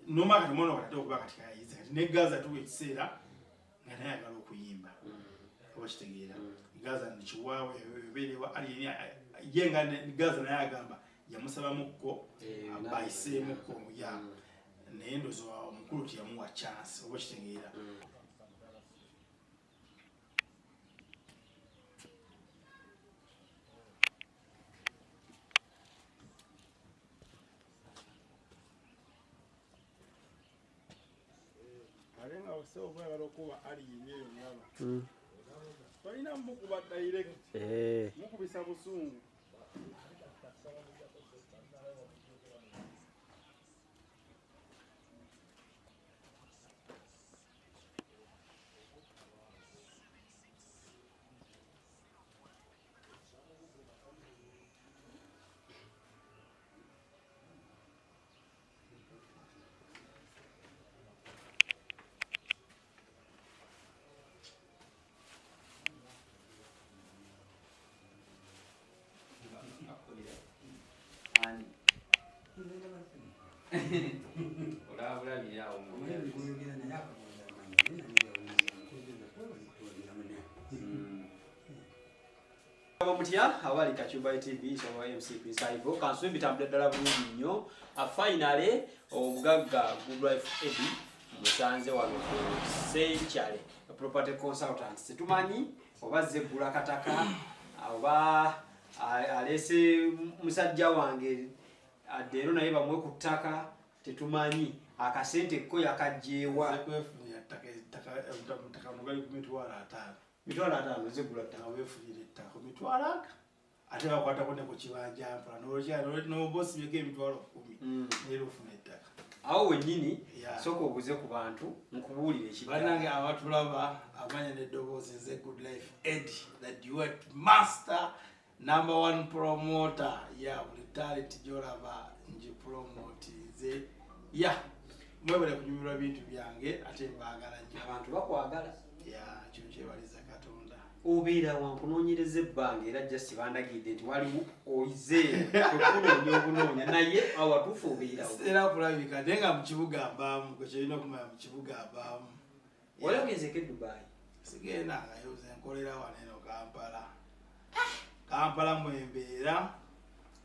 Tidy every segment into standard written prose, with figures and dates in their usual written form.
Noma kati mwana kati okuba kati kayize kati ne Gaza tuwa ekiseera nga naye ayagala okuyimba. Oba kitegeera. Gaza nikiwaawe ebeerewa alien ye nga Gaza naye agamba yamusabamukko abayiseemukko ya naye ndozo omukulu teyamuwa chance oba kitegeera. Ate nga osebo kwagala okuba alien eyo ngaba. Tolina mukuba direct. Mukubisa busungu. Mutya abali Kachumba TV soba MC Prince Ivo kanswe bitambula ddala bulungi nnyo. Finally omugagga Good Life Eddie musanze wano ku Century Property Consultants. Tetumanyi oba zeggula kataka oba aleese musajja wange adde ero naye bamuwe ku ttaka, tetumanyi akasente ko yakajjeewa. Kwefunira ttaka gali ku 50,000. 50,000 zeggula ttaka. Weefunira ettaka ku mitwalo aga ate bakwatako ne ku kibanja mpola n'oba osibyeko 10,000 neera ofuna ettaka. Awo wennyini sooka obuuze ku bantu nkubuulire ekidda. Bannange abatulaba amanya n'eddoboozi nze Good Life Eddie, the duet master, number one promoter ya buli talent gy'olaba ngipromote nze. Ya mwebale kunyumirwa bintu byange ate mbaagala nnyo. Abantu bakwagala. Ya kyo kyebaliza Katonda. Obeera wankunoonyereza ebbanga era just bandagidde nti waliwo oyize okunoonya obunoonya naye awatuufu obeerawo. Era kulabika naye nga mu kibuga mbaamu, gwe kyolina okumanya mu kibuga mbaamu. Wali ogenzeko e Dubai? Sigendangayo, nze nkolera wano eno Kampala. Kampala mwembeera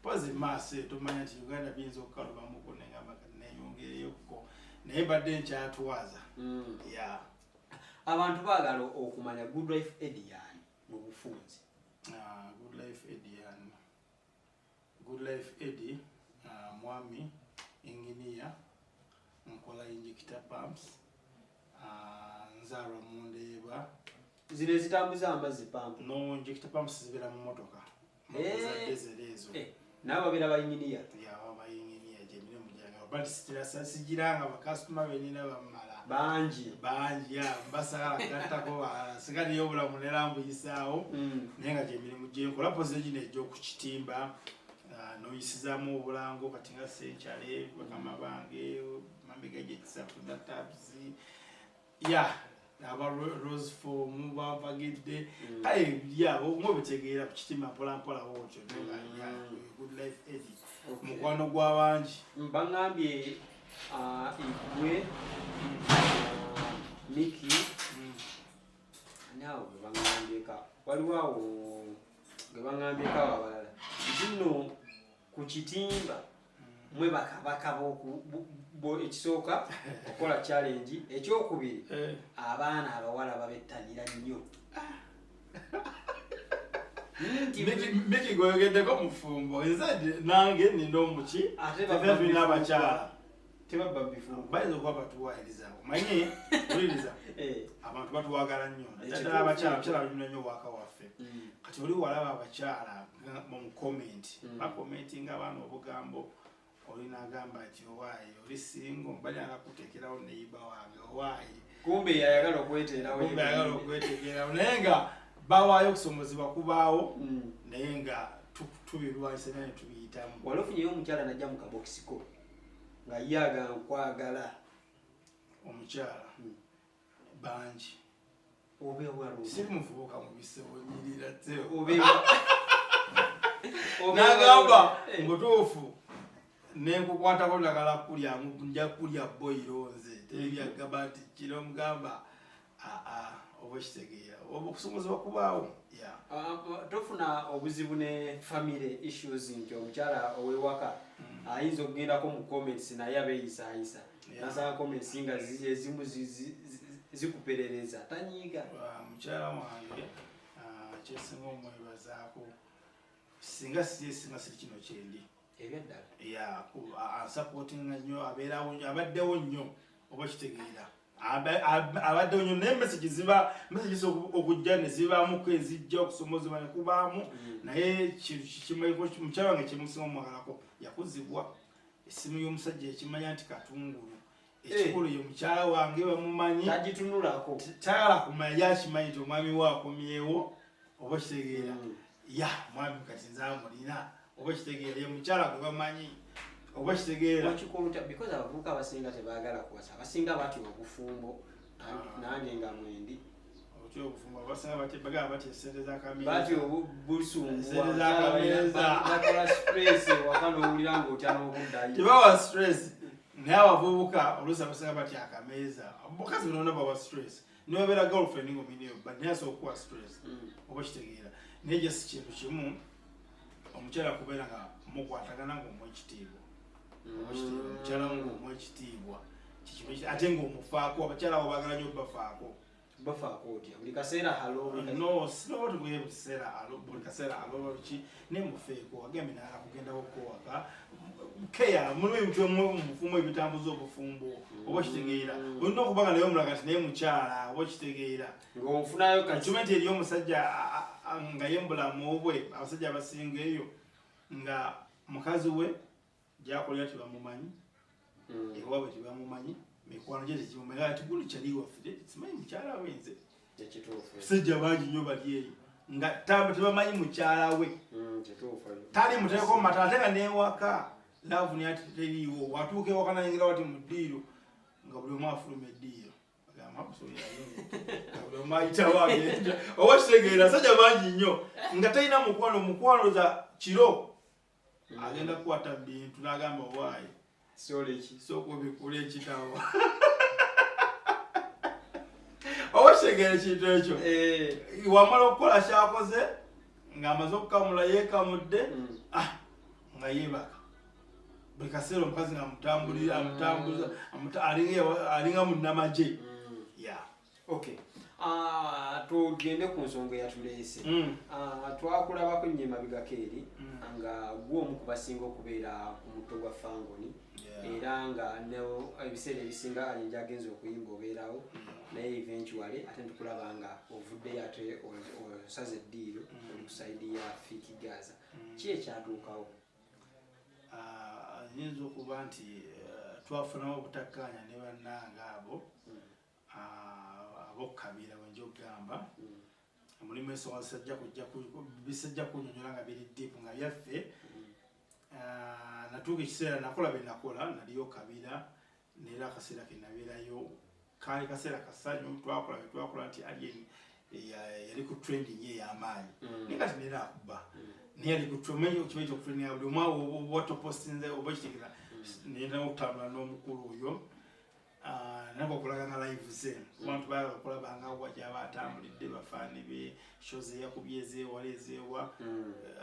mpozi maaso eyo tomanya nti Uganda biyinza okukalubamuko nengamba neyongereyokko naye mbadde nkyatwaza. Ya. Abantu baagala okumanya Good Life Eddie yani mu bufunze. Good Life Eddie yani. Good Life Eddie mwami engineer, nkola injector pumps, nzaalwa mu Ndeeba. Zino ezitambuza amazzi pump? No, injector pumps zibeera mu motoka. Za diesel ezo. Nabo babeera bayinginiya? Ya, baba bayinginiya gye mirimu gyange. But sigiranga bakasitoma benina bamala. Bangi. Bangi, ya, mbasagala gattako balala. Sigaliyo obulamu nera mbuyisaawo. Naye nga gye mirimu gye nkola mpozi gino egy'okukitimba, n'oyisizaamu obulango kati nga Century, bakama bange, Mami Gadgets, Africa Tabs. Ya, aba Rose Form bampagidde. Kale ya, omwe bitegeera ku kitima mpola mpola bw'otyo. Ya, Good Life Eddie. Mukwano gw'abangi. Baŋŋambye Igwe, Miki, ani awo gwe baŋŋambyeko? Waliwo awo gwe baŋŋambyeko awo abalala. Nti nno ku kitimba mwe bakabaka ekisooka okukola challenge, ekyokubiri abaana abawala babettanira nnyo. Miki gweyogeddeko mufumbo, nze nange nina omuki, Ate ffenna tulina abakyala. Tebabba bifumbo. Bayinza okuba batuwaayiriza. Omanye, wuliriza. Abantu batuwagala nnyo. Naddala abakyala, abakyala banyumya nnyo obwaka waffe. Kati oli walaba abakyala mu comment, bakomentinga abaana obugambo, oli n'agamba nti owaaye oli single, mbadde njagala kuteekerawo neighbor wange, owaaye. Kumbe yayagala okweteerawo. Kumbe yayagala okweteekerawo. Naye nga bawaayo okusomozebwa kubaawo, naye nga tubirwanyisa era ne tubiyitamu. Wali ofunyeyo omukyala n'ajja mu kabokisi ko nga ye agamba nkwagala? Omukyala? Bangi. Obe waliwo. Siri muvubuka mu bisebo nyirira teo. Obe N'agamba waliwo. mutuufu. Nenkukwatako, ndagala kulya, nja kulya boyiro nze tebyagamba nti kino mugamba aa, oba kitegeera oba okusomozebwa kubaawo ya. Ah, tofuna obuzibu ne family issues nti omukyala owewaka ayinza okugendako mu comments naye abeeyisaayisa, nasanga comments nga ezimu zikuperereza, tanyiiga? Ah, mukyala wange, kyesinga omwebazaako, singa siye singa siri kino kyendi. Ebyaddala? Ya, ansupportinga nnyo, abeerawo nnyo, abaddewo nnyo, oba kitegeera. Abaddewo nnyo, naye message ziba message okujja ne zibaamuko ezijja okusomozebwa ne kubaamu, naye mukyala wange kyemusinga omwagalako, yakuzibwa essimu y'omusajja ekimanya nti katungulu ekikulu ye mukyala wange bamumanyi. Tagitunulako? Tayagala kumanya, yakimanyi nti omwami we akomyewo, oba kitegeera. Ya, mwami kati nze amulina, oba kitegeera, ye mukyala gwe bamanyi, oba kitegeera. Wakikola otya? Because abavubuka abasinga tebaagala kuwasa, abasinga batya obufumbo. Nange nga mwendi. Otya obufumbo? Abasinga bagamba batya esente z'akameeza. Batya busumbuwa. Sente z'akameeza. Bakola stress ewaka n'owulira ng'otya n'okuddayo. Tebawa stress, naye abavubuka oluusi abasinga batya akameeza. Mukazi bonona bawa stress, nibabeera girlfriend ng'omineyo, but naye asobola okuwa stress, oba kitegeera. Naye just kintu kimu, omukyala kubeera nga mukwatagana ng'omuwa ekitiibwa, oba kitegeera, omukyala wo ng'omuwa ekitiibwa. Kikintu ate ng'omufaako. Abakyala abo baagala nnyo bafaako. Bafaako otya? Buli kaseera hello, No, sinoba tugeye buli kiseera hello, buli kaseera hello ki, naye mufeeko. Agambe nala kugendako kowaka keya, mulimu ebintu ebimu mu bufumbo ebitambuza obufumbo, oba kitegeera. Olina okuba nga naye omulaga nti naye mukyala, oba kitegeera. Ng'onfunayo kati. Kimanyi nti eri omusajja nga ye mubulamu bwe, abasajja abasinga eyo nga mukazi we gyakolera tebamumanyi, ewaabwe tebamumanyi, mikwano gye tekimumanyi, ati guli kyali waffe simanyi mukyala we nze. Ekituufu. Basajja bangi nnyo bali eyo nga tebamanyi mukyala we. Kituufu. Tali muteeko mu mata, ate nga newaka love naye ati teriiwo. Watuuka ewaka nayingira wati mu ddiiro nga buli omu afuluma eddiiro. Agamba, "Sorry, ayingidde." Nga buli omu ayitawo agenda, oba kitegeera. Basajja bangi nnyo nga talina mukwano, mukwano za kiro agenda kukwata bintu n'agamba waayi. Soleki. Sooka obikule ekitabo, oba kitegeera ekintu ekyo. Wamala okukola kyakoze ng'amaze okukamula, yeekamudde, ah, nga yeebaka. Buli kaseera omukazi nga amutambulira, amutambuza, alinga munnamagye ya. Okay. Ah, tugende ku nsonga eyatuleese. Ah, twakulabako nnyo emabegako eri nga gwe omu ku basinga okubeera ku mutto gwa Fangoni, era nga ebiseera ebisinga alinja agenza okuyimba obeerawo, naye eventually ate ntukulaba nga ovuddeyo, ate osaze eddiiro, oli ku side ya Fik Gaza. Ki ekyatuukawo? Ah, nyinza okuba nti twafunamu obutakkaanya ne bannange abo, ab'okukabira wenja okugamba. Mulimu ensonga zisajja kujja bisajja kunyonyola nga biri deep nga byaffe. Ah, natuuka ekiseera nakola bye nakola, naliyo kabira, neera akaseera ke nabeerayo kaali kaseera kasanyu. Twakola bye twakola nti Alien yali ku trending ey'amaanyi, naye kati neera akuba naye yali ku kiba ekyokutrendinga buli omu watopostinze, oba kitegera. Nenda okutambula n'omukulu oyo. Ah, nanga okulaga nga live ze abantu baagala okulaba nga wa gyaba atambulidde, bafaani be, show ze yakubye ezeewala ezeewa.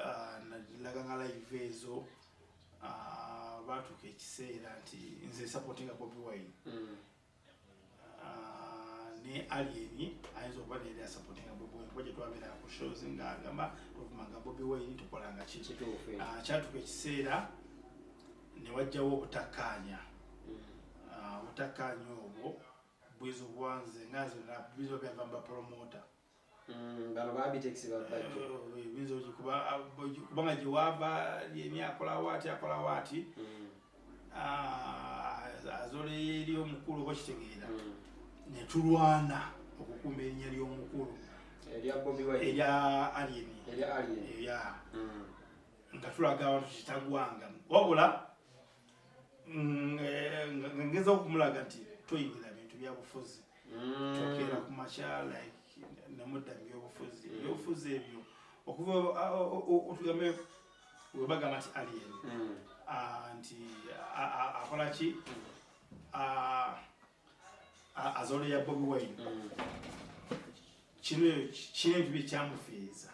Ah, nalaga nga live ezo. Ah, batuuka ekiseera nti nze supportinga Bobi Wine. Ah, ne Alien ayinza okuba neyali asupportinga Bobi Wine, kuba gyetwabeera ku shows ng'agamba tovumanga Bobi Wine, tukolanga ki. Kituufu. Ah, kyatuuka ekiseera ne wajjawo obutakkaanya. Ah, obutakkaanya obwo bwiza obwanze nga nze buyinza byava mu bapromota. Bano ba Abitex babajjo. Biyinza kubanga gye wava yeni akolawo ati, akolawo ati. Ah, azoleyo eri omukulu, oba kitegeera. Ne tulwana okukuuma erinnya ly'omukulu. Erya Bobi Wine? Erya Alien. Erya Alien. Erya nga tulaga abantu kitagwanga, wabula nga ngeza okumulaga nti toyingira bintu byabufuzi. Twakeera ku makya like nemudda mu byobufuzi, ebyobufuzi ebyo okuva otugambe webagamba nti Alien. Nti akola ki, azole ya Bobi Wine. Kino kino ebintu bikyamufiiriza,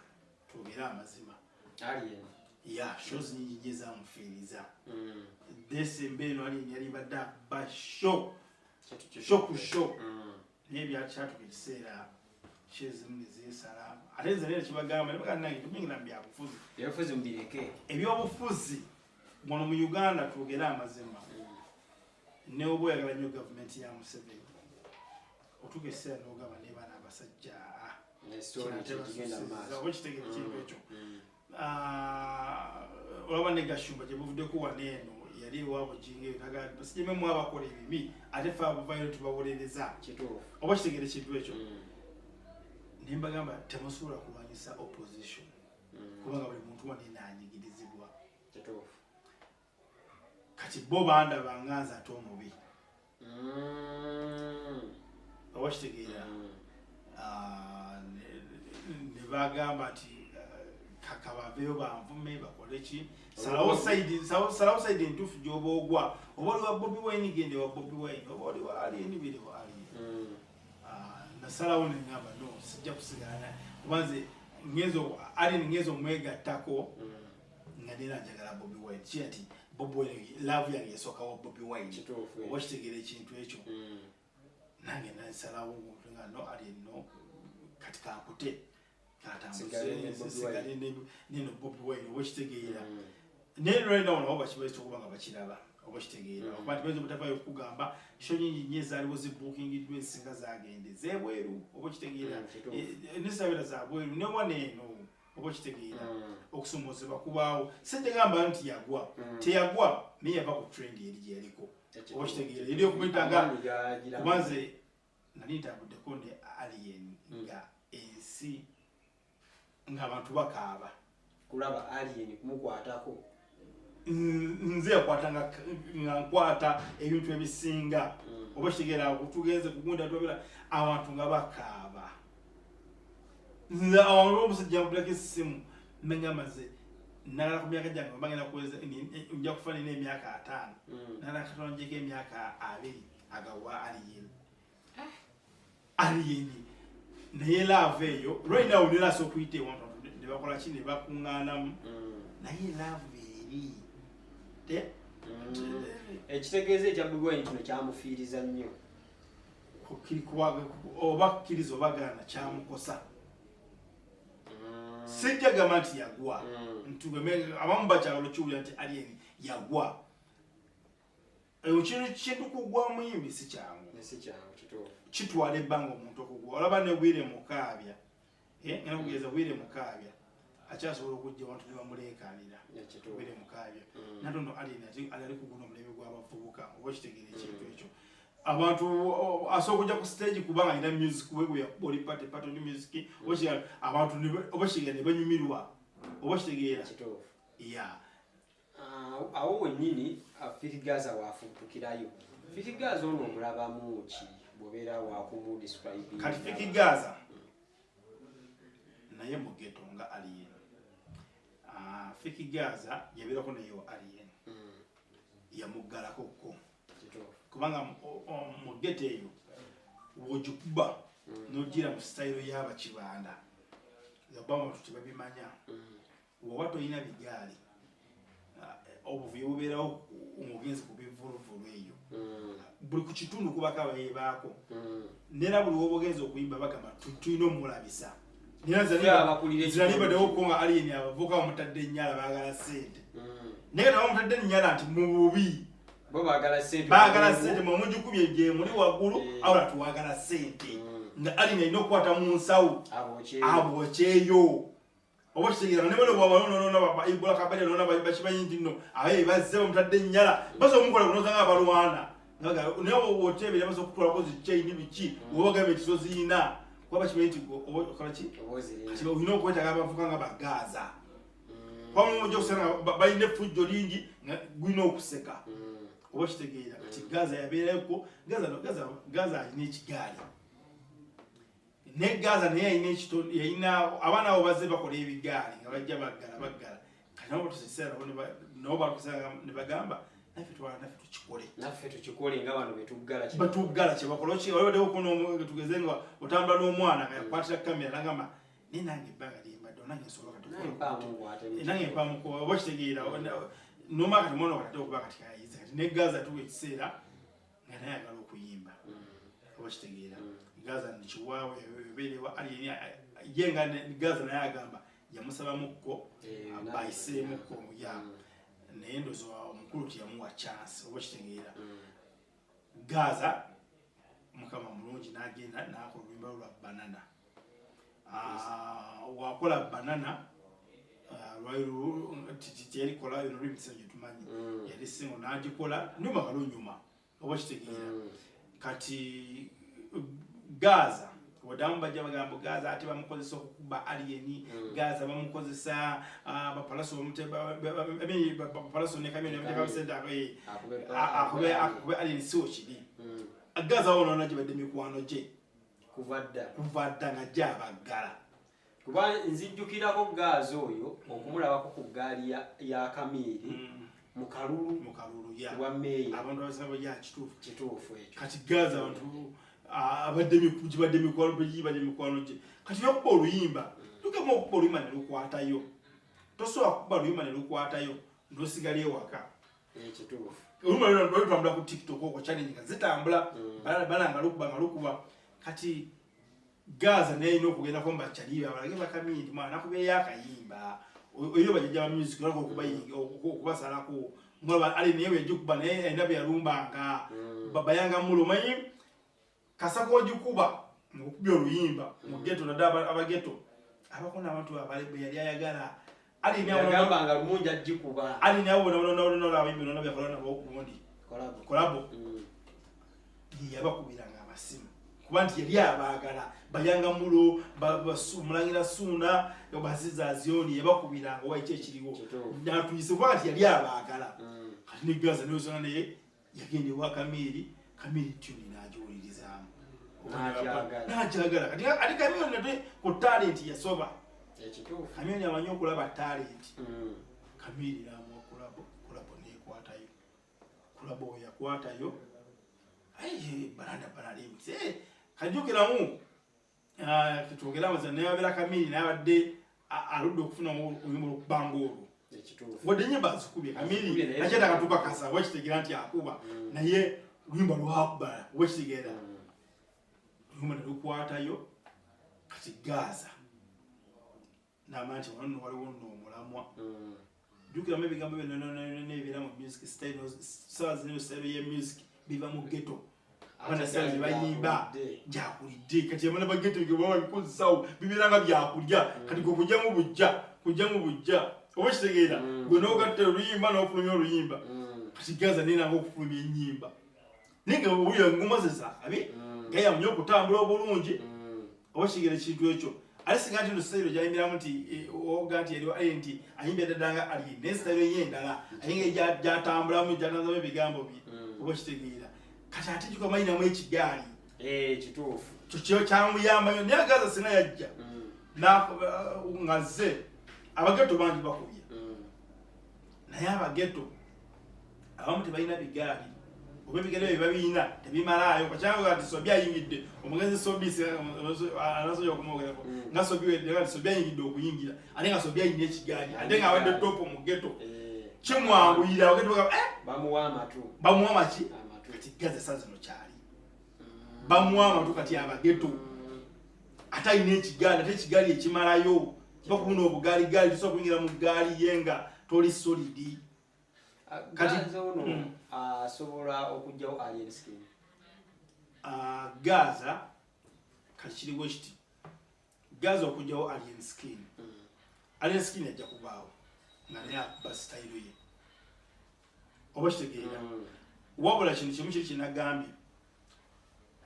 twogere amazima. Alien. Ya, shows nyingi nnyo ezamufiiriza. Desemba eno Alien yali badde akuba show, show ku show, naye byakyatuka ekiseera show ezimu nezeesala. Ate nze nere kibagamba nebagaa nange tumuyingira mu byabufuzi. Ebyobufuzi mubireke. Ebyobufuzi wano mu Uganda, twogere amazima, ne oba oyagala nnyo gavumenti ya Museveni, otuuka ekiseera n'ogamba ne baana abasajja story kigenda mu maaso. Oba kitegeera ekintu ekyo. Ah, olaba ne Gashumba gye buvuddeko wano eno yali ewa Bugingo eyo naga basajja mwe mwabakola ebibi, ate fe abuvayo tubawolereza. Oba kitegeera ekintu ekyo. Ne mbagamba temusobola kulwanyisa opposition, kubanga buli muntu wano eno anyigirizibwa. Kati bo bandaba nga nze ate omubi. Oba kitegeera. Ah, ne bagamba nti kakabaveeyo banvume bakole ki. Salawo side entuufu gy'oba ogwa. Oba oli wa Bobi Wine, gende wa Bobi Wine, oba oli wa Alien, biri wa Alien. Ah, nasalawo neŋŋamba no, sijja kusigala, kuba nze ngenza Alien ngenza omwegattako nga neera njagala Bobi Wine. Ki nti Bobi Wine, love yange esooka wa Bobi Wine. Oba kitegeera ekintu ekyo. Nange nasalawo nga no, Alien no, kati kankute. Sigale ne Bobi Wine. Sigale neno Bobi Wine, oba kitegeera. Naye right now nabo bakibaita okuba nga bakiraba, oba kitegeera. Okuba nti bayinza obutavaayo okukugamba, show nyingi nnyo ezaaliwo zibuukingiddwa ezisinga zagende zebweru, oba kitegeera. Nesabeera zabweru ne wano eno, oba kitegeera. Okusomozebwa kubaawo. Sijja nti yagwa. Teyagwa, naye yava ku trend eri gye yaliko, oba kitegeera, eri okuyita nga Amaanyi gagira. Kuba nze nali ntambuddeko ne Alien nga ensi ng'abantu bakaaba. Kulaba Alien, kumukwatako. Nze yakwata nga nkwata ebintu ebisinga, oba kitegeera. Tugenze kugunda twabera abantu nga bakaaba. Nze awantu omusajja nkubirako essimu nengamba nze nagala ku myaka gyange oba ngenda kuweza nja kufa nina emyaka 50. Nagala Katonda njeko emyaka 20 agawa Alien. Alien naye love eyo right now nera okuyita ewantu ne bakola ki ne bakuŋŋaanamu. Naye love eri Ekitegeeza ekya Bobi Wine kino kyamufiiriza nnyo. Oba kkiriza oba gaana, kyamukosa. Sijja gamba nti yagwa. Nti abamu bakyagala okiwulira nti Alien yagwa. Eyo kintu kugwa muyimbi si kyangu. Si kyangu, kituufu. Kitwala ebbanga omuntu okugwa. Olaba ne Bwire Mukaabya. Eh, ngenda kugeza Bwire Mukaabya akyasobola okujja wantu ne bamuleekaanira. Bwire Mukaabya. Natono Alien ati ali ku guno omulembe gw'abavubuka, oba kitegeera ekintu ekyo. Abantu asobola okujja ku stage kubanga alina music we gwe yakuba oli party party oli music, oba kitegeera, abantu oba kitegeera ne banyumirwa, oba kitegeera. Ya. Ah, awo wennyini Fik Gaza wafuukirayo. Fik Gaza ono omulabamu ki bw'obeera wakumudescribe? Kati Fik Gaza naye mu ghetto nga Alien. Ah, Fik Gaza yabeerako naye wa Alien. Yamuggalako ko. Kubanga mu ghetto eyo wogikuba n'ogira mu sitayiro y'abakibanda oba abantu tebabimanya. Woba tolina bigaali, obuvuyo bubeerawo ng'ogenze ku bivuluvulu eyo. Buli ku kitundu kubako abayebaako. Nera buli woba ogenze okuyimba bagamba tulina omulabisa. Nera Ffe abakulira nze nali ekitundu. baddewo nga Alien abavubuka bamutadde ennyala baagala ssente. Naye nga tebamutadde ennyala nti mu bubi. Bo baagala ssente. Baagala ssente, mwe mugikubye gye muli waggulu. Awula tuwagala ssente. Nga Alien alina okukwata mu nsawo. Abookyeyo. Abokyeyo, oba kitegeera. Ne bano bwabalonona ibula kabali nona bakimanyi nti nno abaye bazze bamutadde ennyala basobola omukola kunoza nga balwana. Naye woteebera basobola okutwalako zi chain biki oba bagamba ekiso ziyina kuba bakimanyi nti oba okola ki. Oba ozirina. Kati olina okwetaaga abavuka nga bagaaza kwamu ojja okusanga balina effujjo lingi nga gulina okuseka. Oba kitegeera. Kati Gaza yabeerayoko. Gaza no, Gaza alina ekigaali ne Gaza naye yalina yalina abaana abo bazze bakola ebigaali nga bajja baggala baggala. Kati nabo batuuse ekiseera nabo. Nabo bakusanga ne bagamba naffe twala, naffe tukikole. Naffe tukikole nga bano betuggala. Batuggala kyebakola ki? Waliwo kuno tugeze nga otambula n'omwana nga yakwatira kamera nagamba, naye nange ebbanga lyembadde nange nsobola kati okukola. Nange mpaamu oba kitegeera noma kati mwana wakati okuba kati kayize kati ne Gaza tuwa ekiseera nga naye ayagala okuyimba, oba kitegeera Gaza nikiwaawe ebeerewa Alien ye nga Gaza naye agamba yamusabamukko abayiseemukko ya naye ndozo omukulu teyamuwa chance, oba kitegeera. Gaza mukama mulungi n'agenda n'akola oluyimba lwa Banana. Ah, wakola Banana, ah, teyalikola eno remix gye tumanyi, yali single n'agikola nyuma kalunyuma, oba kitegeera. Kati Gaza wadamu bajja bagamba Gaza ate bamukozesa okukuba Alien. Gaza bamukozesa, ah, bapalaso bapalaso ne Kamiliyoni bamuteeka sente akube Alien. Siwo kiri. Gaza wonoona gibadde mikwano gye. Kuva dda. Kuva dda nga gyabaggala. Kuba nzijjukirako Gaza oyo okumulabako ku ggaali ya Kamiiri mu kalulu. Mu kalulu ya bwa meeya. Abantu abasaba ya kituufu. Kituufu ekyo. Kati Gaza abantu abadde gibadde mikwano gibadde mikwano gye. Kati okuba oluyimba lugema okuba oluyimba ne lukwatayo, tosobola kukuba luyimba ne lukwatayo n'osigala ewaka. Kituufu. Oluyimba lutambula ku TikTok okwo, challenge nga zitambula, balanga lukuba nga lukuba. Kati Gaza naye alina okugendako mubakyalibe abalage bakamindi mwana nakubeeyo akayimba oyo bajajja ba music olako okubasalako mulaba ali naye wejikuba naye alina bye yalumbanga babayanga mulo omanyi kasaka ogikuba ngokubya oluyimba mu ghetto naddala abageto abakona abantu be yali ayagala. Yagamba nga lumu nja gikuba. Ali nawe bonabonabonabona abayimbi nona byakola nabo gundi collabo yabakubiranga amasimu kuba nti yali abaagala bayanga mulo Mulangira Suuna baziza Zioni yabakubiranga owa eki ekiriwo natuyise kuba nti yali abaagala. Kati ne Gaza nozona naye yagenda ewa Kamiiri, Kamiiri tuni n'agiwulirizaamu n'agyagala. Kati ate Kamiyoni nate ku talent yasoba. Kamiyoni amanyi okulaba talent. Kamiiri n'amuwa collabo, collabo nekwatayo, collabo yakwatayo aye balanda balalimse kajjukiramu twogere amazima naye abeera Kamiiri naye abadde aludde okufuna oluyimba olukubanga olwo wadde enyimba azikubye Kamiiri nakyeta katuka kasa wakitegeera nti akuba naye luyimba lwakuba wakitegeera oluyimba ne lukwatayo. Kati Gaza nama nti wano nno waliwo nno omulamwa. Jjukiramu ebigambo byonna ebibeera mu music style sawa zino style ye music biva mu ghetto abaana style gye bayimba gyakulidde. Kati abaana ba ghetto ge baba babikozesawo bibeera nga byakulya. Kati gwe kujjamu bujja kujjamu bujja oba kitegeera gwe n'ogatta oluyimba n'ofulumya oluyimba. Kati Gaza naye nanga okufulumya ennyimba naye nga owulira engoma ze zakabi gayamunye okutambula obulungi oba kigera ekintu ekyo ate singa nti no style gyayimbiramu nti oga nti eriwo ali nti ayimbira ddala nga ali naye style ye endala aye nga gyatambulamu gyatambuzamu ebigambo bye oba kitegeera. Kati ate kikomayinamu ekigaali. Kituufu. Kyo kyamuyamba nnyo naye Gaza singa yajja nga zze abageto bangi bakubye naye abageto abamu tebalina bigaali oba ebigaali ebyo babirina tebimalaayo kakyanga kati Sobi ayingidde omugenzi Sobi anasobola okumwogerako nga Sobi wedde kati Sobi ayingidde okuyingira ate nga Sobi ayina ekigaali ate nga abadde top mu ghetto kimwanguyira abageto bagamba bamuwa amatu. Bamuwa amaki kati Gaza saa zino kyali bamuwa amatu kati abageto ate alina ekigaali ate ekigaali ekimalayo bakubuna obugaali gaali tosobola kuyingira mu gaali ye nga toli solid. Gaza ono asobola okugyawo Alien Skin? Gaza kati kiriwo kiti Gaza okugyawo Alien Skin, Alien Skin ajja kubaawo nga naye akuba sitayiro ye oba kitegeera. Wabula kino kimu kiri kyenagambye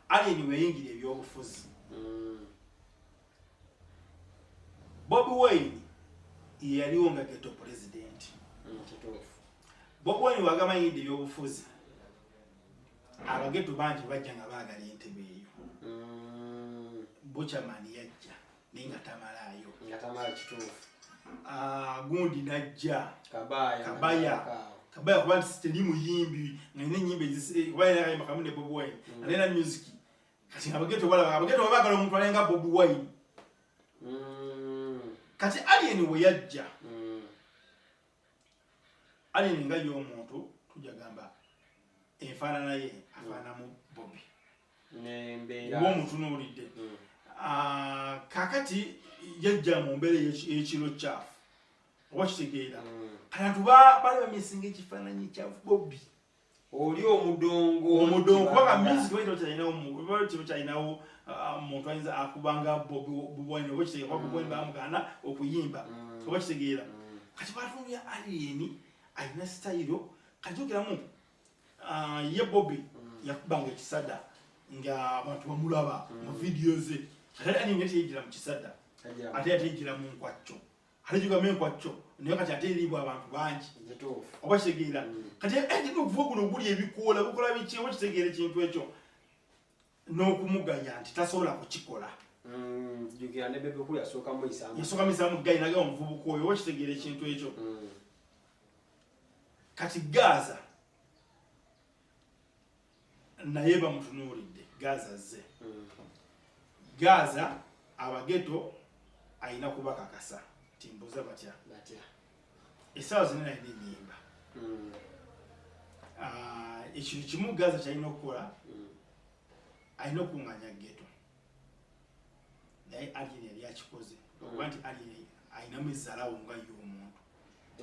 Alien weyingira ebyobufuzi. Bobi Wine yeyaliwo nga ghetto president. Bobi Wine wagamba yingidde ebyobufuzi abageto bangi bajja nga baagala entebe eyo. Buchaman yajja naye nga tamalaayo. Nga tamala, kituufu. Gundi najja Kabaya. Kabaya. Kabaya kuba nti teri muyimbi nga alina ennyimba kuba yali akayimba kamu ne Bobi Wine, alina music. Kati nga abageto balaba, abageto baagala omuntu alinga Bobi Wine. Kati Alien we yajja, Alien nga y'omuntu tujja gamba enfaanana ye afaanamu Bobi. Nembeera. Oba omutunuulidde. Kakati yajja mu mbeera ey'ekiro kyafu, oba kitegeera? Kati abantu bali bamisinga ekifaananyi kya Bobi. Oli omudongo. Omudongo, kubanga Kibanda. music bakyalinawo muntu ayinza akubanga Bobi Wine, oba kitegeera? Kuba Bobi Wine bamugaana okuyimba, oba kitegeera? Kati batunuulira Alien alina style. Kati jukiramu, ye Bobi yakubanga ekisada nga abantu bamulaba mu vidiyo ze. Kati Alien ye teyegira mu kisada, ate yateyigira mu nkwacco, ate jugamu enkwacco naye kati ate eriibwa abantu bangi. Kituufu. Oba kitegeera? Kati ejina okuva guno guli ebikoola gukola biki, oba kitegeera ekintu ekyo n'okumugaya nti tasobola kukikola. Jjukira ne Bebe Cool yasooka muyisaamu. Yasooka misamu gayi naga omuvubuka oyo, oba kitegeera ekintu ekyo? Kati Gaza naye bamutunuulidde. Gaza ze Gaza abageto alina kubakakasa nti mbuza batya? Batya? Essaawa zinene alina ennyimba. Ekintu kimu Gaza kyalina okukola, alina okuŋŋanya ghetto, naye Alien yali akikoze okuba nti Alien alinamu ezzalawo nga ye omuntu.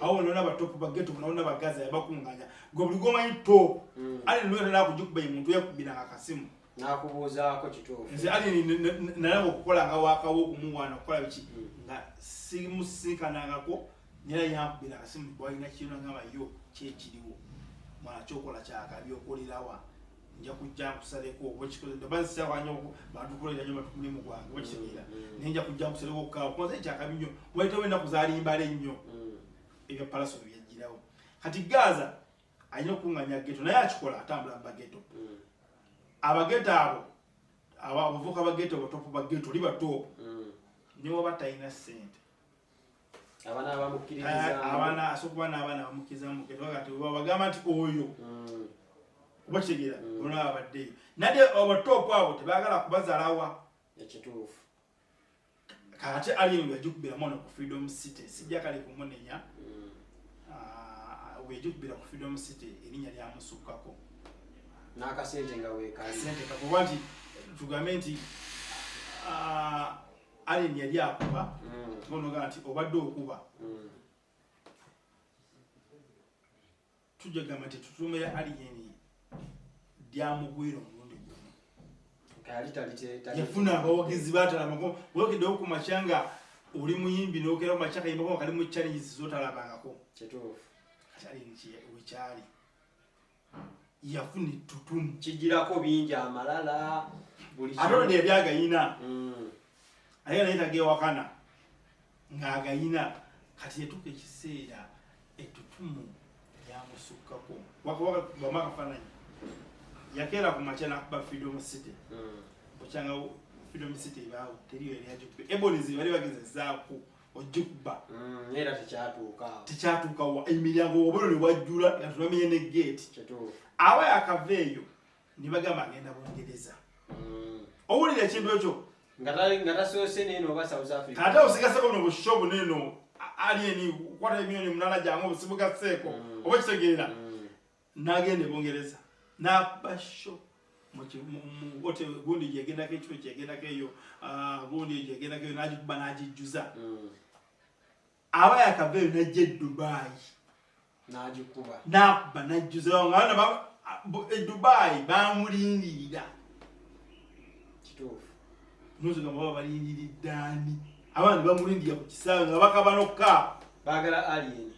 Awo nona ba top ba ghetto nona bagaza yabakuŋŋanya gwe buli gwomanyi top. Alien lwe kugikuba ye muntu yakubiranga akasimu N'akubuuzaako, kituufu. Nze Alien nalaba okukola nga wakawo okumuwaana okukola biki nga simusinkanangako, nera yankubira akasimu bwalina kino ngamba yo kyekiriwo mwana kyokola kyakabi okolerawa nja kujja nkusaleko oba kikoze oba nsisawanyo bantukolera nnyo batu mulimu gwange oba kitegeera, naye nja kujja nkusaleko kaawo kumaze kyakabi nnyo wayitawo ennaku zaalimbala ennyo. Ebya Palaso byajjirawo. Kati Gaza alina okuŋŋanya ghetto, naye akikola atambula mu baghetto. Abaghetto abo abavubuka ba ghetto, ba top ba ghetto, oli ba top niwaba talina ssente. Abaana abamukkiririza. Abaana asobola okuba n'abaana bamukkiriza mu ghetto kati bagamba nti oyo, oba kitegeera? Olaba abaddeyo nadde aba top abo tebaagala kubazalawa. Ekituufu. Kati Alien weyagikubira mwana ku Freedom City, sijja kale kumunenya. Weyagikubira ku Freedom City erinnya lyamusukkako. N'akasente nga weekali. Akasente kakuba nti tugambe nti Alien yali akuba tubonoga nti obadde okuba tujja gamba nti tutumira Alien lyamugwira omulundi gumu. Nga yali Yafuna abawagizi batalamako. Wekeddewo ku makya nga oli muyimbi nokera ku makya kayimbako nga kali mu challenges zotalabangako. Kituufu. Kati Alien wekyali yafuna ettutumu. Kigirako bingi amalala buli Ate olwo yali agayina, aye naye tagewakana ng'agayina. Kati yatuuka ekiseera ettutumu lyamusukkako. Bamu akafaananyi, yakeera ku makya nakuba Freedom City. Bukyanga Freedom City ebaawo teriyo yali agikuba. Ebonies bali bagezezaako ogikuba. Era tekyatuuka awo. Tekyatuukawa, emiryango obulwo ne wajjula nga tubamenye ne geeti. Kituufu. Aba yakava eyo ne bagamba agenda Bungereza. Owulira ekintu ekyo? Nga tasoose neeno oba South Africa. Ate osigaseko buno busho buneno Alien kwata 8 million jangu obusibugaseeko, oba kitegeera? N'agenda e Bungereza n'akuba show mu hotel gundi gyegendako, ekifo kyegendako eyo, gundi gyegendako eyo, n'agikuba n'agijjuza. Aba yakava eyo n'ajja e Dubai. N'agikuba. N'akuba n'ajjuza nga bana e Dubai bamulindirira. Kituufu. Nozogamba baba balindiridde ani? Abaana bamulindirira ku kisaawe nga bakaba nokka. Baagala Alien.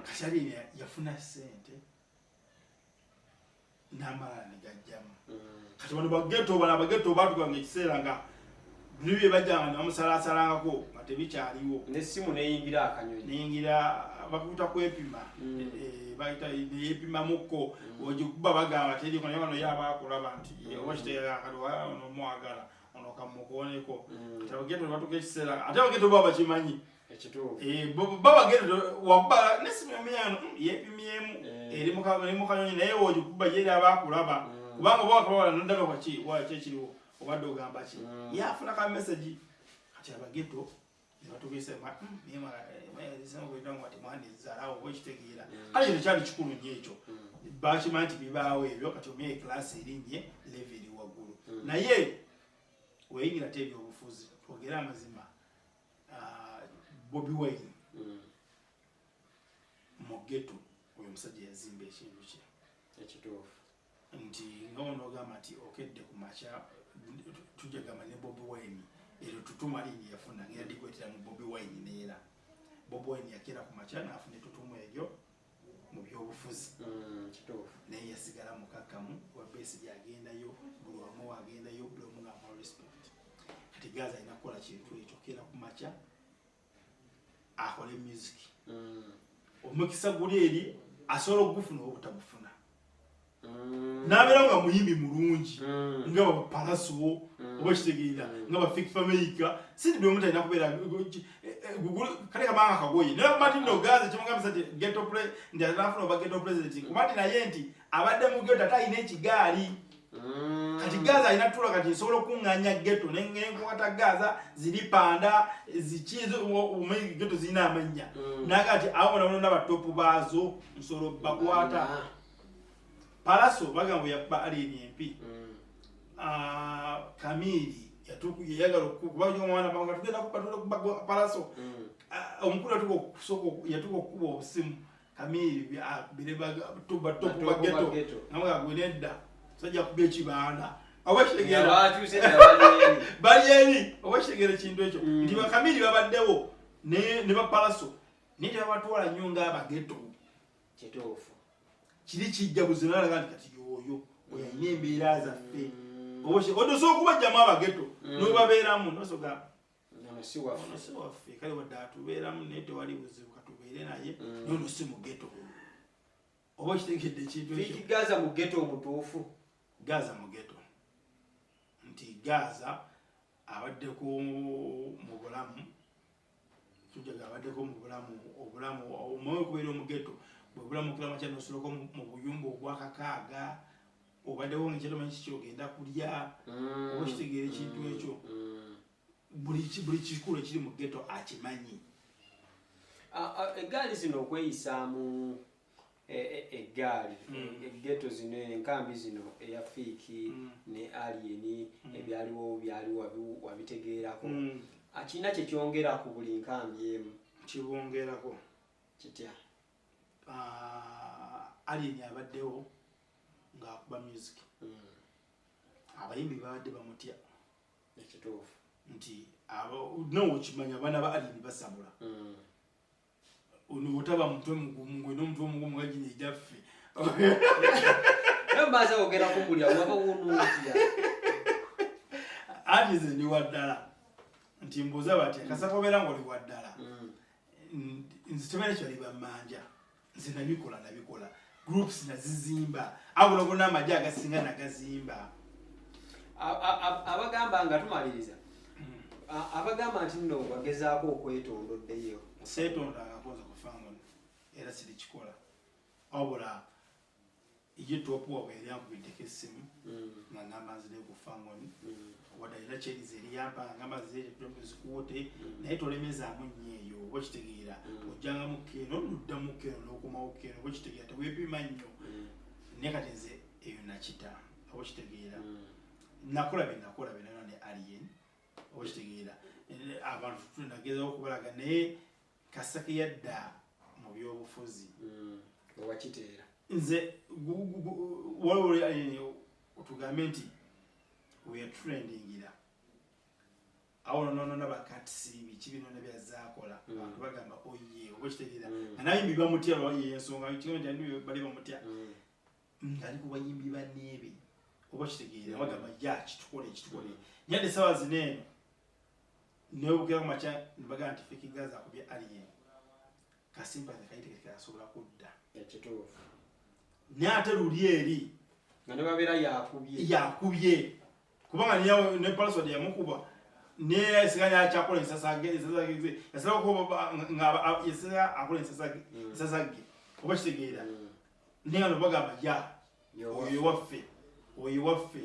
Kati Alien yafuna ssente n'amalala ne gajjamu. Kati bano baghetto, bano abaghetto baatukanga ekiseera nga buli bye bajjanga ne bamusalasalangako nga tebikyaliwo. N'essimu neyingira akanyonyi. Neyingira bakuta kwepima. Bayita neyepimamuko ogikuba bagamba teriko, naye wano ye aba akulaba nti oba kitegeera kati ono omwagala ono. Ono kamukooneko. Kati abageto batuuka ekiseera, ate abageto baba bakimanyi. Ekituufu. Eh, baba geto wakuba nesimyamyano yepimyemu. Eh. Eri mu kanyonyi, naye wogikuba yeri aba akulaba. Kubanga oba wakulaba noddaga waki waki ekiriwo, obadde ogamba ki? Yafuna ka message. Kati abageto ne batuukisa ati mwanizalawo, oba ekitegeera. Kale kino kyali kikulu nnyo ekyo. Bakimanyi nti bibaawo ebyo. Kati omye class erinnye, level eri waggulu. Naye weyingira te ebyobufuzi, twogere amazima, Bobi Wine mu ghetto, oyo omusajja yazimba ekintu kye. Ekituufu. Nti nga onoogamba nti okedde ku makya, tujja gamba ne Bobi Wine eryo tutuma lingi yafuna, ngera dikwetera mu Bobi Wine. Neera Bobi Wine yakeera ku makya n'afuna ettutumu eryo mu byobufuzi. Kituufu. Naye yasigala mukakkamu wa Besigye, agendayo buli wamu, agendayo buli omu ng'amuwa respect. Kati Gaza alina kukola kintu ekyo, keera ku makya akole music. Omukisa guli eri, asobola okugufuna oba obutagufuna. N'abeera nga muyimbi mulungi nga bapalasuwo, oba kitegeera, nga ba Fik Fameica. Si buli omu talina kubeera kale kabanga kagoye, naye kuba nti nno Gaza kimugambisa nti ghetto nti anafuna oba ghetto president, kuba nti naye nti abadde mu ghetto ate alina ekigaali. Kati Gaza alina tula, kati nsobola okuŋŋaanya ghetto nenkwata Gaza ziri panda ziki, omanyi ghetto zirina amannya. Naga nti abo bona bonna ba top baazo nsobola bakwata. Palaso bagamba bwe yakuba Alien empi. Kamiri yayagala okuba omwana banga tugenda kuba Palaso. Omukulu yatuuka okusooka, yatuuka okukuba obusimu Kamiri akubire ba top ba ghetto, namuga gwe nedda, sajja kuba ekibaana, oba kitegeera. Bakyuse dda, bali eri. Bali eri, oba kitegeera ekintu ekyo. Nti bakamiri babaddewo ne bapalaso, naye tebabatwala nnyo ng'abageto. Kituufu. Kiri kijja buzinalaga nti kati yoyo oyo alina embeera zaffe. Oba osobola okubajjamu abageto n'obabeeramu nosoga Ono si waffe. Ono si waffe, kale wadde atubeeramu naye tewali buzibu, katubeere naye. Naye ono si mugeto, oba okitegedde ekintu ekyo. Fik Gaza mu ghetto omutuufu. Gaza mugeto, nti Gaza abaddeko mu bulamu, tujaga abaddeko mu bulamu, obulamu omwoyo okubeera omugeto bwe bulamu okulamu kya nosoloko mu buyumba ogwakakaaga, obaddewo nga ekyatomanyi kiki ogenda kulya, oba okitegeera ekintu ekyo. Buli kikulu ekiri mu ghetto akimanyi. Eggaali zino okweyisaamu eggaali, eggeto zino, enkambi zino, eya Fiiki ne Alien, ebyaliwo byali wabitegeerako. Akirina kyekyongera ku buli nkambi emu? Kibongerako. Kitya? Alien abaddewo ng'akuba music. Abayimbi babadde bamutya. Ekituufu. Nti nawe okimanya, abaana ba Alien basabula. Ono otaba mutwe mugumu, ngwe n'omutwe omugumu nga gino egyaffe. Naye mbaza ogera kumulya waba wonootya. Anti nze ndi waddala, nti mbuuza batya kasaka obeera ng'oli waddala. Nze tebalina kyali bammanja, nze nabikola groups nazizimba, ago gonna amagye agasinga nagazimba. Abagamba nga tumaliriza, abagamba nti nno wagezaako okwetonda oddeyo. Seetondangako nze kufangono, era sirikikola, wabula ye top waabwe yali ankubiddeko essimu nga ngamba nzire ku fangoni, wadde alina kyeriza eriyampa nga ngamba nzire zikuwote, naye tolemezaamu nnyo eyo, oba okitegeera. Ojjangamu keeno noddamu keeno n'okomawo keeno, oba okitegeera, teweepima nnyo. Naye kati nze eyo nakita, oba okitegeera. Nakola bye nakola byonna ne Alien, oba okitegeera. Abantu tunagezaho okubalaga, naye Kasake yadda mu byobufuzi. Owakiteera. Nze waliwo Alien tugambe nti weyatrendingira awo nonona bakatisi biki binona byazaakola. Abantu bagamba oye, oba okitegeera. Nga nayimbi bamutya ensonga kigambo nti andi bali bamutya ngaali ku bayimbi banneebe, oba okitegeera. Bagamba ya kitukole kitukole, naye ate essaawa zino eno newobukira ku makya nebagamba nti Fik Gaza akubye Alien, kasimba kayite tekasobola kudda. Ekituufu. Naye ate luli eri nga ne babeera yakubye. Yakubye. Kubanga niyo ne password yamukuba naye siganya akyakola ensasage ensasage yasala okuba nga yasala akola ensasage ensasage oba kitegeera. Naye nga bagamba ya oyo waffe, oyo waffe,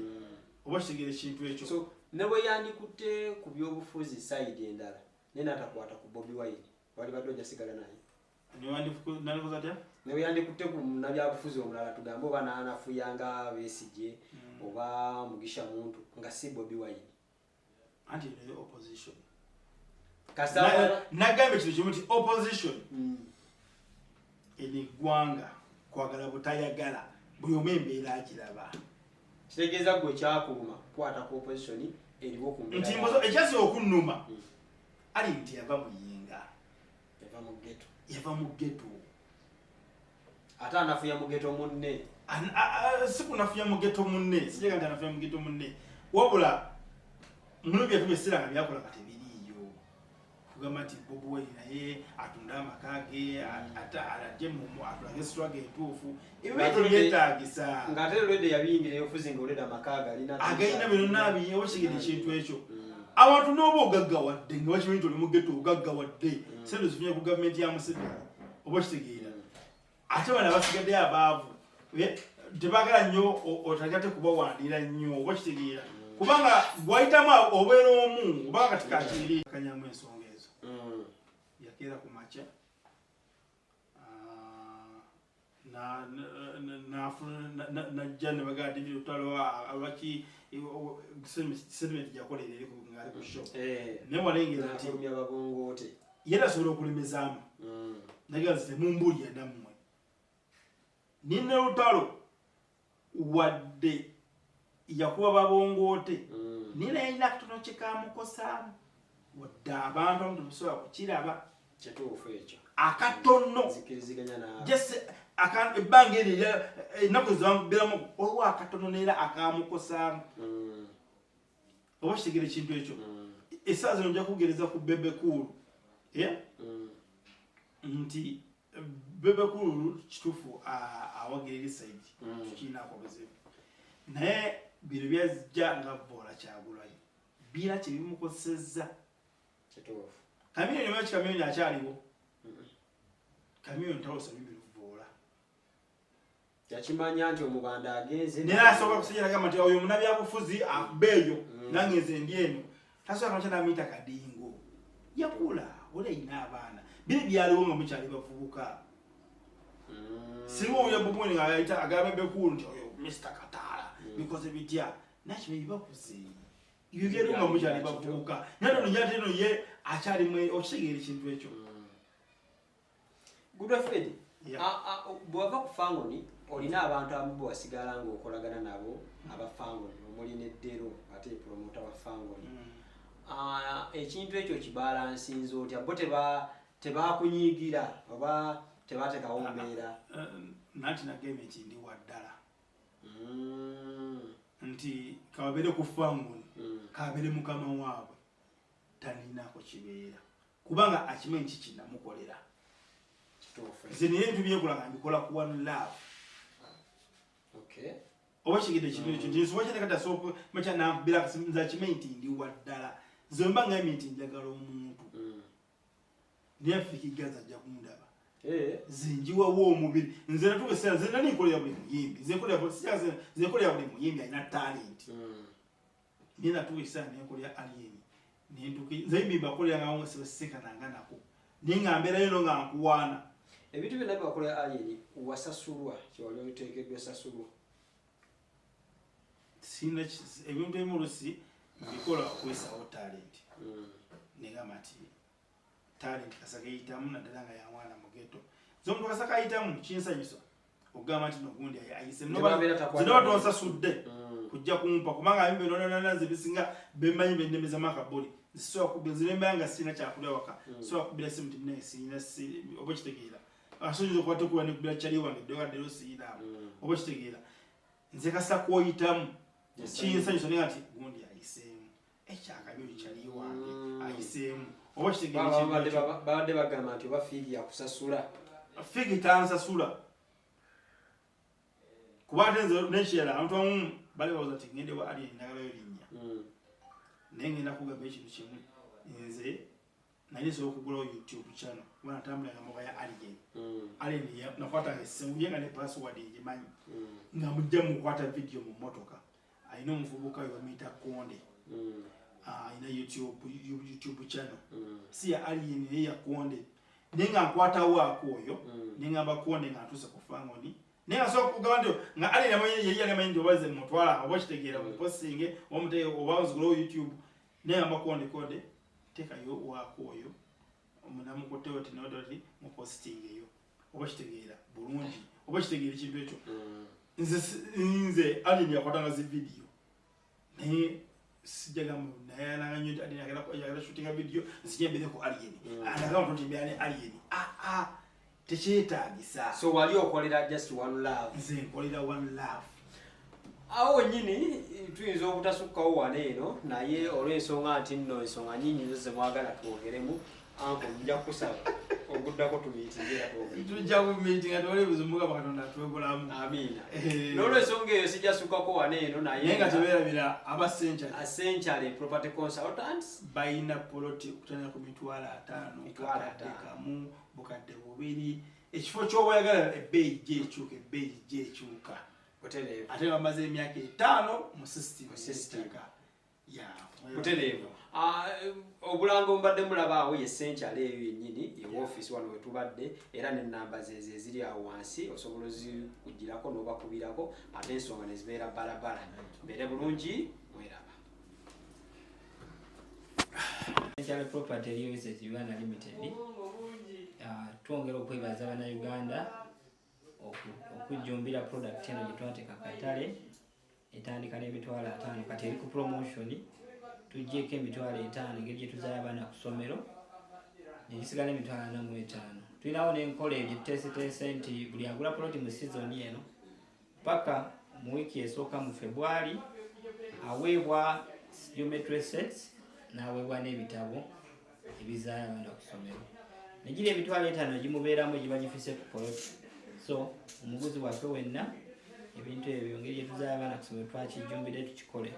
oba kitegeera ekintu ekyo. So ne bwe yandikutte ku byobufuzi side endala naye n'atakwata ku Bobi Wine, wali badde ojja sigala naye? Nandikoze atya? Ne bwe yandikutte ku munnabyabufuzi omulala, tugambe oba n'anafuyanga Besigye oba Mugisha Muntu, nga si Bobi Wine. Anti eno opposition. Kasita Nagambye kintu kimu nti opposition eno eggwanga kwagala butayagala, buli omu embeera agiraba. Kitegeeza gwe kyakuluma kukwata ku opposition eriwo ku mbeera. Nti mbozo ekyasinga okunnuma ali nti yava muyinga. Yava mu ghetto. Yava mu ghetto. Ate anafuya mu ghetto munne. Si kunafuya mu ghetto munne, sijega nti anafuya mu ghetto munne, wabula muno byatu byesira nga byakola nga tebiriiyo. Kugamba nti Bobi Wine naye atunda amaka ge, ate alajje mu atulage struggle entuufu, ebyo Ng'ate tebyetaagisa. Ng'ate olwedde yabiyingira eyofuzi nga olwedde amaka galina. Agayina byonna biye, oba kigenda ekintu ekyo. Abantu n'oba ogaggawadde nga bakimanyi nti oli mu ghetto, ogaggawadde, sente zifunye ku gavumenti ya Museveni, oba kitegeera. Ate bano abasigadde abaavu tebaagala nnyo otandika te kubawandiira nnyo, oba kitegeera, kubanga gwayitamu obeera omu oba kati kakiri kanyamu ensonga ezo. Yakeera ku makya najja ne bagamba David Lutalo lwaki sentiment yakolera eri ng'ali ku show. Naye walengera nti nafulumya babongoote. Ye tasobola okulemezaamu. Naye nze temumbulira nammwe nina Lutalo wadde yakuba babongoote, naye naye alina akatono kye kamukosaamu, wadde abantu abamu temusobola kukiraba. Kituufu ekyo. Akatono. Nzikiriziganya naawe. Just ebbanga eryo ennaku zebamubbiramu olwo akatono neera akamukosaamu. Oba kitegeera ekintu ekyo. Essaawa zino nja kugereza ku Bebe Cool. Nti Bebe Cool kituufu awagira eri side, tukirinako obuzibu, naye bino byajja nga voola Kyagulanyi bira kyebimukosezza. Kituufu. Chameleone maki, Chameleone akyaliwo. Chameleone talosa lulimi luvoola. Yakimanya nti omubanda agenze. Naye asooka kusajja nagamba nti oyo munabyabufuzi akubeeyo, nange nze ndi eno. Tasooka makya namuyita kadingo. Yakula oli ayina abaana, biri byaliwo nga mukyali bavubuka. Singa oyo Bobi Wine nga ayita agamba Bebe Cool nti oyo Mr Kataala bikoze bitya, nakimanyi bakuze, ebyo byaliwo nga mukyali bavubuka. Naye ono yate eno ye akyali mu okitegeera ekintu ekyo. Goodlyfe Eddy, Yeah. Bw'ova ku Fangoni olina abantu abamu be wasigala ng'okolagana nabo aba Fangoni, omuli ne Dero ate promoter wa Fangoni. Ekintu ekyo kibalansinza otya? Bo tebakunyiigira oba tebateekawo mbeera? Nanti nagambye nti ndi wa ddala. Nti kababeere ku Fangoni, kababeere mukama waabwe, talinaako kibeera, kubanga akimanyi ki kinamukolera. Kituufu. Nze naye ebintu byenkola nga mbikola ku one love. Oba kigedde ekintu ekyo nti nsobola kyane kati asobola makya nankubira akasimu, nze akimanyi nti ndi wa ddala. Nze mba ngambye nti njagala omuntu, naye Fik Gaza ajja kundaba. Nze njiwawo omubiri, nze natuuka ekiseera nze nali nkolera buli muyimbi, nze nkolera buli, si nze, nze nkolera buli muyimbi alina talent. Naye natuuka ekiseera nenkolera Alien, nentuuka nze yimbi mbakolera nga nga sibasekananga nako, naye nga mbeerayo no nga nkuwaana. Ebintu byonna byewakolera Alien wasasulwa kyewali oteekeddwa sasulwa? Sina ebintu ebimu olusi mbikola okwesawo talent. Negamba nti talent kasaka eyitamu, naddala nga yamwana mu ghetto. Nze omuntu kasaka ayitamu kinsanyusa okugamba nti nogundi ayise. Ne babeera takwata. Nze noba tonsasudde kujja kumpa, kubanga abimbe nonanana nze bisinga bemmanyi bennemezamu akabuli. Nze sisobola kubbira, nze nembeera nga sirina kyakulya waka, sisobola kubbira simu nti naye sirina oba kitegeera. Asobola okuba tekuba nekubira kyali wange ddoga ddero sirina. Oba kitegeera. Nze kasa kwoyitamu kinsanyusa naye nti gundi ayiseemu. Ekyakabi oyo kyali wange ayiseemu. Oba kitegeera Baba ekintu ekyo. Babadde bagamba nti oba Fik yakusasula. Fik tansasula. Kuba ate nze nekirala, abantu abamu bali bawoza ti ngende wa Alien ndagalayo linnya. Naye ngenda kugamba ekintu kimu, nze nali nsobola okugulawo YouTube channel, kuba natambulanga moba ya Alien. Alien nakwatanga essimu ye nga ne password ngimanyi, nga mujja mukwata video mu mmotoka. Alina omuvubuka we bamuyita Konde. Alina YouTube channel, si ya Alien naye ya Konde, naye nga nkwatawo ako oyo. Neŋŋamba Konde nga ntuuse ku Fangoni, naye nga sobola kugamba nti nga Alien amanyi, yali yali amanyi nti oba ze mutwala oba kitegeera mupostinge oba mutege oba nzigulewo YouTube. Naye ngamba Konde, "Konde, teekayo waako oyo namukutewo tinodoti mupostinge eyo," oba kitegeera bulungi, oba kitegeera ekintu ekyo. Nze Alien yakwatanga zi video, naye sijjagamba nayananga nnyo nti Alien agenda shootinga video nzije mbeere ku Alien. Anagamba nti mbeera ne Alien, aa tekyetaagisa. So wali okolera just one love? Nze nkolera one love. Awo wennyini tuyinza obutasukkawo wano eno, naye olw'ensonga nti nno ensonga nyingi zo zemwagala twogeremu, anko nja kusaba oguddako tumiitinga era twogere. Tujja kumiitinga, tewali buzibu, Mukama Katonda atwegolamu. Amiina. N'olwensonga eyo sijjasukkako wano eno, naye Naye nga tebeerabira aba Century. Century Property Consultants. Balina poloti okutandika ku 500,000. Mitwalo Kakadde ataano. kamu, 2000, ekifo ky'oba oyagala, ebbeeyi gyekyuka, ebbeeyi gyekyuka. Butereevu. Ate bamaze emyaka 5 mu system Mu system. y'ettaka. Ya. Butereevu. Obulango mbadde mulaba awo ye Century eyo yennyini ye office wano wetubadde, era n'ennamba zezo eziri awo wansi osobola ozikugirako n'obakubirako, ate ensonga ne zibeera balabala. Mbeere bulungi, mweraba. Century Property Real Estate Uganda Limited. Twongera okwebaza Bannayuganda okujjumbira product eno gye twateeka katale, etandika n'50,000. Kati eri ku promotion, tuggyeko 50,000 engeri gye tuzaaya abaana ku ssomero, negisigala 45,000. Tulinawo n'enkola eyo gye tuteeseteese nti buli agula poloti mu season eno paka mu wiiki esooka mu Febwali aweebwa geometry sets, n'aweebwa n'ebitabo ebizaayo abaana ku ssomero. Negiri 50,000 gimubeeramu egiba gifise ku poloti. So omuguzi waffe wenna, ebintu ebyo engeri gyetuzaayo abaana ku ssomero twakijjumbire tukikole.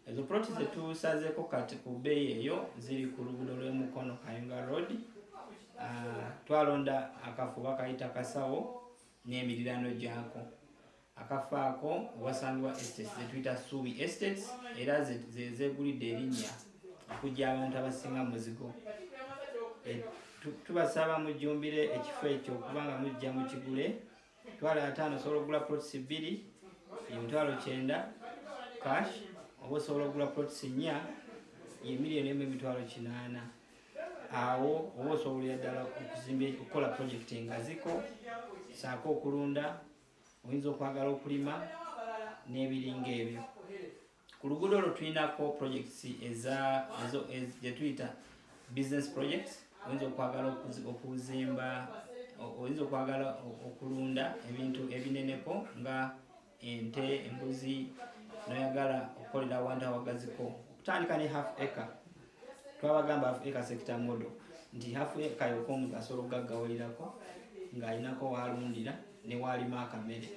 Ezo poloti zetusazeeko kati ku bbeeyi eyo ziri ku luguudo lw'emukono Kayunga Road. Twalonda akafo bakayita Kasawo n'emirirano gyako. Akafo ako wasangibwa estates zetuyita Suubi Estates, era ze zeegulidde erinnya okujja abantu abasinga muzigo. Tubasaba mujjumbire ekifo ekyo okubanga mujja mukigule. 50,000 osobola okugula plots bbiri, 90,000 cash, oba osobola okugula plots nnya, ye 1,800,000. Awo oba osobolera ddala okuzimba, okukola project engaziko saako okulunda, oyinza okwagala okulima n'ebiringa ebyo. Ku luguudo olwo tulinako projects ezo gye tuyita business projects. Oyinza okwagala okuzimba, oyinza okwagala okulunda ebintu ebineneko nga ente, embuzi, noyagala okukolera awantu awagaziko okutandika ne half acre. Twabagamba half acre sector model nti half acre yokka omuntu asobola okugaggawalirako ng'alinako waalundira ne waalima akamere.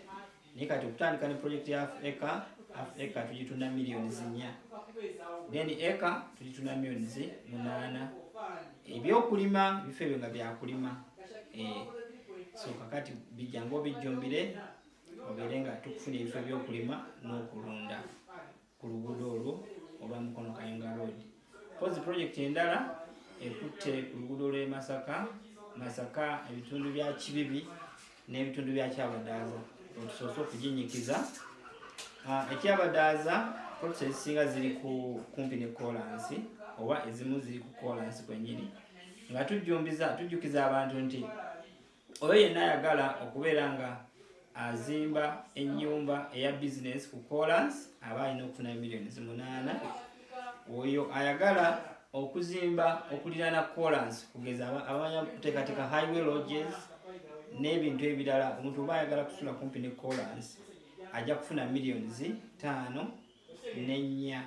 Naye kati okutandika ne project ya half acre, half acre tugitunda miliyoni 4, then acre tugitunda miliyoni 8. Ebyokulima, ebifo ebyo nga byakulima. So kakati bijjangu obijjumbire obeere nga tukufuna ebifo ebyokulima n'okulunda ku luguudo olwo olwa Mukono Kayunga Road. Pozi project endala ekutte ku luguudo lw'e Masaka, Masaka ebitundu bya Kibibi n'ebitundu bya Kyabadaaza otusoose okuginyikiza. Ekyabadaaza plots ezisinga ziri ku kumpi ne kolansi, oba ezimu ziri ku kolansi kwennyini, nga tujjumbiza tujjukiza abantu nti oyo yenna ayagala okubeera nga azimba ennyumba eya bizinesi ku kolansi aba alina okufuna miliyoni 8. Oyo ayagala okuzimba okuliraana kolansi, kugeza abamanya kuteekateeka highway lodges n'ebintu ebirala, omuntu oba ayagala kusula kumpi ne kolansi ajja kufuna miliyoni 5.4.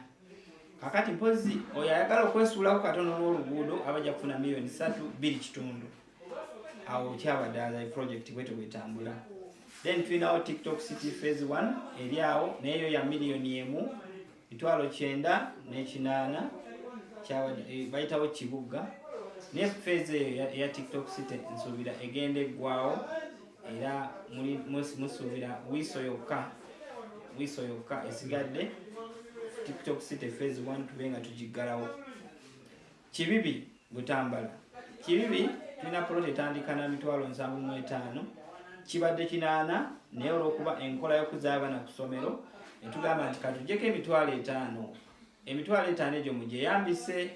Kakati mpozi oyo ayagala okwesuulako katono n'oluguudo aba ajja kufuna miliyoni 3 2.5. Awo Kyabadaaza project bwetyo bwetambula. Then tulinawo TikTok City phase 1 eri awo, naye yo ya 1 908,000, bayitawo Kibuga. Naye phase eyo eya TikTok City nsuubira egenda eggwawo, era musuubira wiiso yokka, wiiso yokka esigadde TikTok City phase 1 tube nga tugiggalawo. Kibibi Butambala, Kibibi tulina poloti etandika na 75,000, kibadde 800, naye olw'okuba enkola y'okuzza abaana ku ssomero netugamba nti katuggyeko 50,000, 50,000 egyo mugyeyambise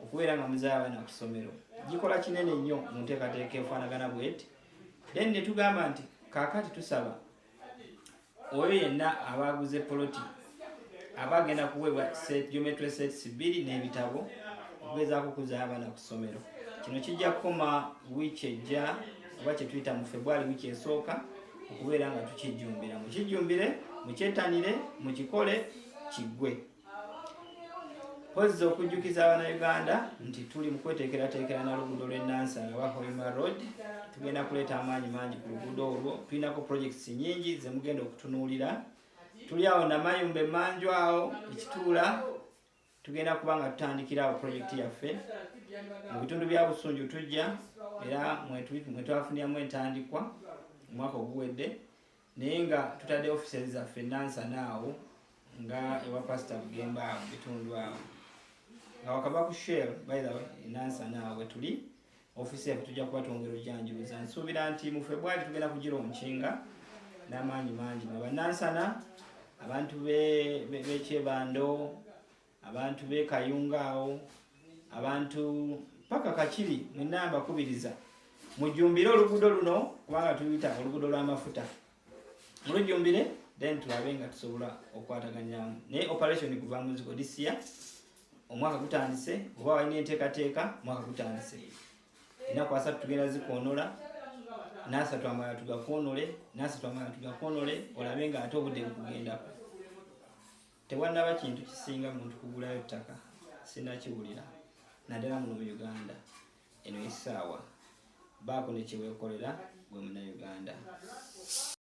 okubeera nga muzza abaana ku ssomero. Gikola kinene nnyo mu nteekateeka efaanagana bweti. Then netugamba nti kaakati tusaba oyo yenna aba aguze poloti aba agenda kuweebwa geometry sets 2 n'ebitabo okugezaako okuzza abaana ku ssomero. Kino kijja kukoma wiiki ejja, oba kye tuyita mu February, wiiki esooka, okubeera nga tukijjumbira. Mukijjumbire, mukyettanire, mukikole kiggwe. Mpozzi okujjukiza Abannayuganda nti tuli mu kweteekerateekera na luguudo lw'e Nansana oba Hoima Road. Tugenda kuleeta amaanyi mangi ku luguudo olwo. Tulinako projects nnyingi ze mugenda okutunuulira. Tuli awo Namayumba emmanju awo ekituula, tugenda kuba nga tutandikira awo project yaffe. Mu bitundu bya Busunju tujja, era mwe twafuniramu entandikwa omwaka oguwedde, naye nga tutadde offices zaffe Nansana awo nga ewa Pastor Bugembe awo mu bitundu awo nga wakava ku Shell, by the way, Nansana awo wetuli office yaffe, tujja kuba twongera ojjanjuliza. Nsuubira nti mu February tugenda kugilaunchinga n'amaanyi mangi. Mwe Bannansana, abantu b'Ekyebando, abantu b'e Kayunga awo, abantu paka Kakiri, mwenna mbakubiriza mujjumbire oluguudo luno, kubanga tuluyita oluguudo lw'amafuta. Mulujjumbire, then tulabe nga tusobola okukwataganyamu. Naye operation kuva muzigo this year, omwaka gutandise, oba walina enteekateeka, omwaka gutandise, ennaku 30 tugenda zikoonola, n'asatu amalala tugakoonole, n'asatu amalala tugakoonole, olabe nga ate obudde bukugendako. Tewannaba kintu kisinga muntu kugulayo ttaka, sinakiwulira, naddala muno mu Uganda. Eno essaawa baako ne kyeweekolera gwe Munnayuganda.